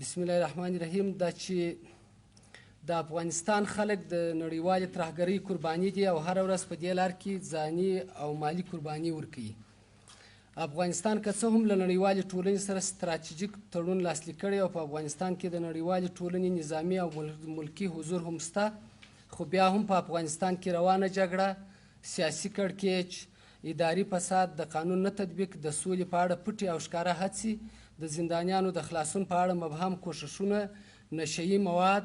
بسم الله الرحمن الرحیم. دا چې د افغانستان خلک د نړیوالې ترهګرۍ قرباني دي او هره ورځ په دې لار کې ځاني او مالي قرباني ورکوي. افغانستان که څه هم له نړیوالې ټولنې سره ستراتیژیک تړون لاسلیک کړی او په افغانستان کې د نړیوالې ټولنې نظامي او ملکي حضور هم شته، خو بیا هم په افغانستان کې روانه جګړه، سیاسي کړکېچ، اداري فساد، د قانون نه تطبیق، د سولې په اړه پټې او ښکاره هڅې، د زندانیانو د خلاصون په اړه مبهم کوښښونه، نشهيي مواد،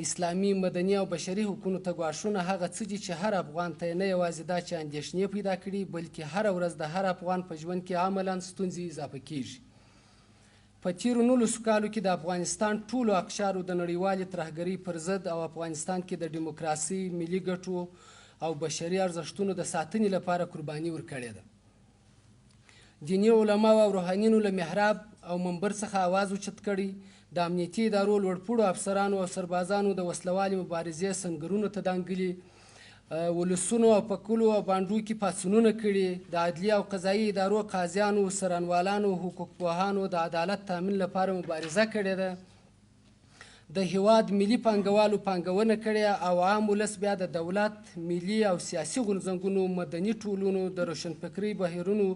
اسلامي، مدني او بشري حقونو ته ګواښونه هغه څه دي چې هر افغان ته نه یوازې دا چې اندېښنې پیدا کړي، بلکې هره ورځ د هر افغان په ژوند کې عملاً ستونزې اضافه کیږي. په تېرو 19 کالو کې د افغانستان ټولو اقشارو د نړیوالې ترهګرۍ پر ضد او افغانستان کې د ډیموکراسۍ، ملي ګټو او بشري ارزښتونو د ساتنې لپاره قرباني ورکړې ده. دیني علماو او روحانیونو له محراب او منبر څخه اواز اوچت کړی، د امنیتي ادارو لوړپوړو افسرانو او سربازانو د وسلوالې مبارزې سنګرونو ته دانګلي، ولسونو او په کلو او بانډو کې پاڅونونه کړي، د عدلي او قضایي ادارو قاضیانو، څارنوالانو، حقوقپوهانو د عدالت تامین لپاره مبارزه کړې ده، د هیواد ملي پانګوالو پانګونه کړې او عام ولس بیا د دولت، ملي او سیاسي غورځنګونو، مدني ټولنو، د روشنفکرۍ بهیرونو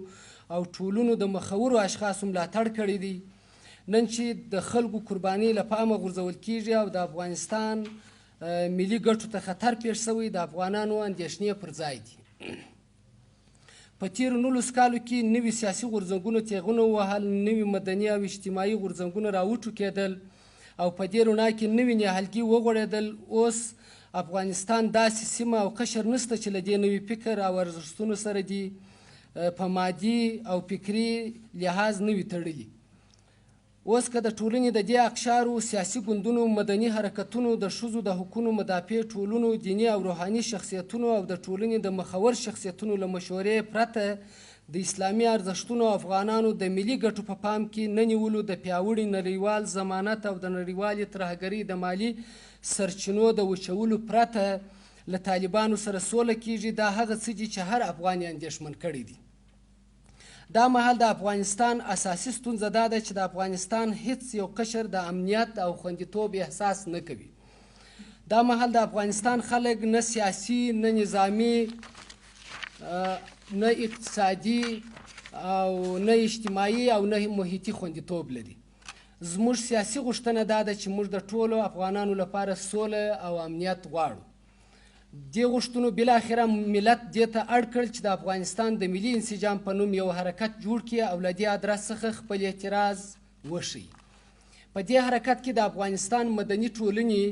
او ټولنو د مخورو اشخاصو ملاتړ کړی دی. نن چې د خلکو قرباني له پامه غورځول کیږي او د افغانستان ملي ګټو ته خطر پېښ شوی، د افغانانو اندېښنې پر ځای دي. په تېرو 19 کالو کې نوي سیاسي غورځنګونو تېغونه ووهل، نوي مدني او اجتماعي غورځنګونه راوټوکېدل او په دې رڼا کې نوي نهالګي وغوړېدل. اوس افغانستان داسې سیمه او قشر نشته چې له دې نوي فکر او ارزښتونو سره دي په مادي او فکري لحاظ نه وي تړلي. اوس که د ټولنې د دې اقشارو، سیاسي ګوندونو، مدني حرکتونو، د ښځو د حقونو مدافع ټولنو، دیني او روحاني شخصیتونو او د ټولنې د مخور شخصیتونو له مشورې پرته د اسلامي ارزښتونو او افغانانو د ملي ګټو په پام کې نه نیولو، د پیاوړي نړیوال ضمانت او د نړیوالې ترهګرۍ د مالي سرچینو د وچولو پرته له طالبانو سره سوله کیږي، دا هغه څه دي چې هر افغان یې اندېښمن کړی دی. دا مهال د افغانستان اساسي ستونزه دا ده چې د افغانستان هیڅ یو قشر د امنیت او خوندیتوب احساس نه کوي. دا مهال د افغانستان خلک نه سیاسي، نه نظامي، نه اقتصادي او نه اجتماعي او نه محیطي خوندیتوب لري. زموږ سیاسي غوښتنه دا ده چې موږ د ټولو افغانانو لپاره سوله او امنیت غواړو. دې غوښتنو بالاخره ملت دې ته اړ کړ چې د افغانستان د ملي انسجام په نوم یو حرکت جوړ کړي او له دې ادرس څخه خپل اعتراض وښيي. په دې حرکت کې د افغانستان مدني ټولنې،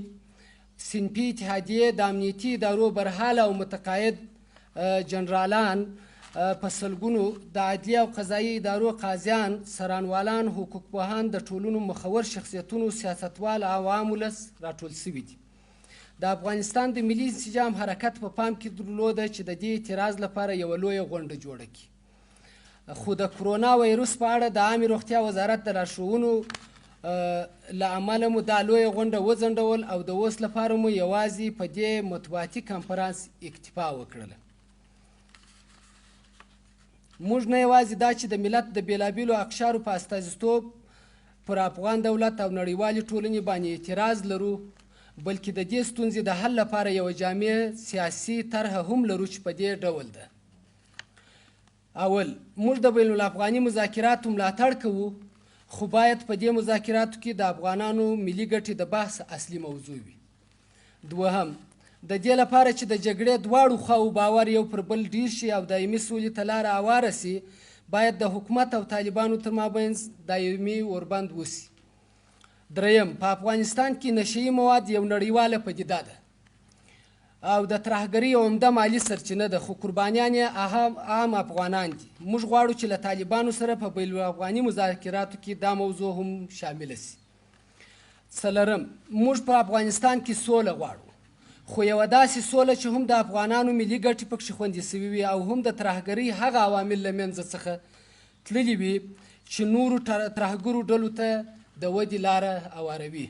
صنفي اتحادیې، د امنیتي ادارو برحاله او متقاعد جنرالان په سلګونو، د عدلي او قضایي ادارو قاضیان، څارنوالان، حقوقپوهان، د ټولنو مخور شخصیتونو، سیاستوال او عام ولس راټول شوي دي. د افغانستان د ملي انسجام حرکت په پام کې درلوده چې د دې اعتراض لپاره یوه لویه غونډه جوړه کړي، خو د کرونا ویروس په اړه د عامې روغتیا وزارت د لارښوونو له امله مو دا لویه غونډه وځنډول او د اوس لپاره مو یوازې په دې مطبوعاتي کنفرانس اکتفا وکړله. موږ نه یوازې دا چې د ملت د بېلابېلو اقشارو په استازیتوب پر افغان دولت او نړیوالې ټولنې باندې اعتراض لرو، بلکې د دې ستونزې د حل لپاره یوه جامع سیاسي طرحه هم لرو چې په دې ډول ده. اول، موږ د بین الافغاني مذاکراتو ملاتړ کوو، خو باید په دې مذاکراتو کې د افغانانو ملي ګټې د بحث اصلي موضوع وي. دوهم، د دې لپاره چې د جګړې دواړو خواوو باور یو پر بل ډیر شي او دایمي سولې ته لاره اواره شي، باید د حکومت او طالبانو تر مابینځ دایمي اوربند وشي. دریم، په افغانستان کې نشهيي مواد یو نړیواله پدیده ده او د ترهګرۍ عمده مالي سرچینه ده، خو قربانیان یې عام افغانان دي. موږ غواړو چې له طالبانو سره په بین الافغاني مذاکراتو کې دا موضوع هم شامله شي. څلورم، موږ په افغانستان کې سوله غواړو، خو یوه داسې سوله چې هم د افغانانو ملي ګټې پکښې خوندي سوي وي او هم د ترهګرۍ هغه عوامل له منځه څخه تللي وي چې نورو ترهګرو ډلو ته د ودې لاره اواروي.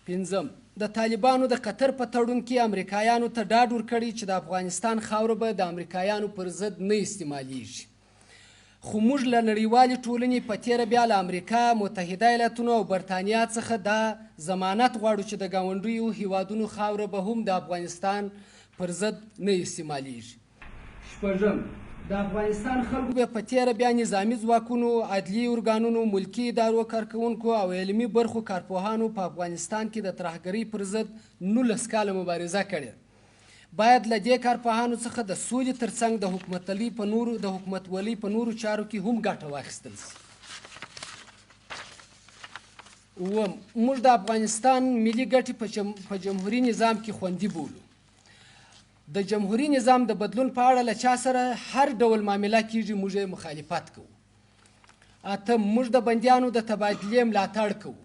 پنځم، د طالبانو د قطر په تړون کې امریکایانو ته ډاډ ورکړی چې د افغانستان خاوره به د امریکایانو پر ضد نه استعمالیږي، خو موږ له نړیوالې ټولنې، په تېره بیا له امریکا متحده ایالتونو او برتانیا څخه دا ضمانت غواړو چې د ګاونډیو هیوادونو خاوره به هم د افغانستان پر ضد نه استعمالیږي. شپږم، د افغانستان خلکو به په تېره بیا نظامي ځواکونو، عدلي ارګانونو، ملکي ادارو کارکوونکو او علمي برخو کارپوهانو په افغانستان کې د ترهګرۍ پر ضد 19 کاله مبارزه کړې. باید له دې کارپوهانو څخه د سولې ترڅنګ د حکومتولۍ په نورو چارو کې هم ګټه واخیستل شي. اووم، موږ د افغانستان ملي ګټې په جمهوري نظام کې خوندي بولو. د جمهوري نظام د بدلون په اړه له چا سره هر ډول معامله کیږي، موږ یې مخالفت کوو. اتم، موږ د بندیانو د تبادلې ملاتړ کوو،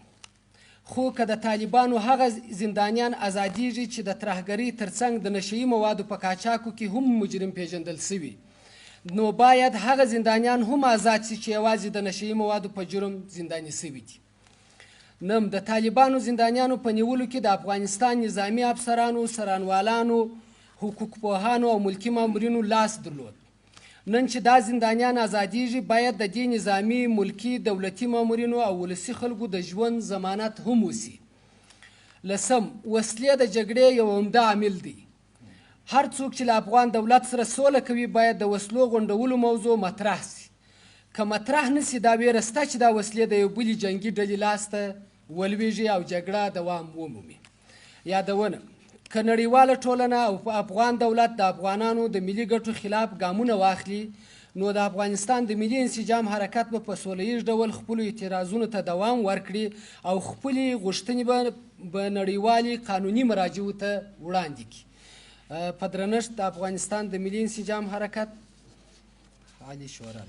خو که د طالبانو هغه زندانیان ازادیږي چې د ترهګرۍ ترڅنګ د نشهيي موادو په قاچاقو کې هم مجرم پیژندل شوي، نو باید هغه زندانیان هم ازاد شي چې یوازې د نشهيي موادو په جرم زنداني شوي دي. نم، د طالبانو زندانیانو په نیولو کې د افغانستان نظامي افسرانو، سرانوالانو، حقوقپوهانو او ملکي مامورینو لاس درلود. نن چې دا زندانیان ازادیږي، باید د دې نظامي، ملکي، دولتي مامورینو او ولسي خلکو د ژوند ضمانت هم وشي. لسم، وسلې د جګړې یو عمده عامل دی. هر څوک چې له افغان دولت سره سوله کوي باید د وسلو غونډولو موضوع مطرح شي. که مطرح نه شي، دا ویره شته چې دا وسلې د یو بلې جنګي ډلې لاس ته ولویږي او جګړه دوام ومومي. یادونه، که نړیواله ټولنه او افغان دولت د افغانانو د ملي ګټو خلاف ګامونه واخلي، نو د افغانستان د ملي انسجام حرکت به په سوله ییز ډول خپلو اعتراضونو ته دوام ورکړي او خپلې غوښتنې به نړیوالې قانوني مراجعو ته وړاندې کړي. په درنښت، د افغانستان د ملي انسجام حرکت عالي شورا.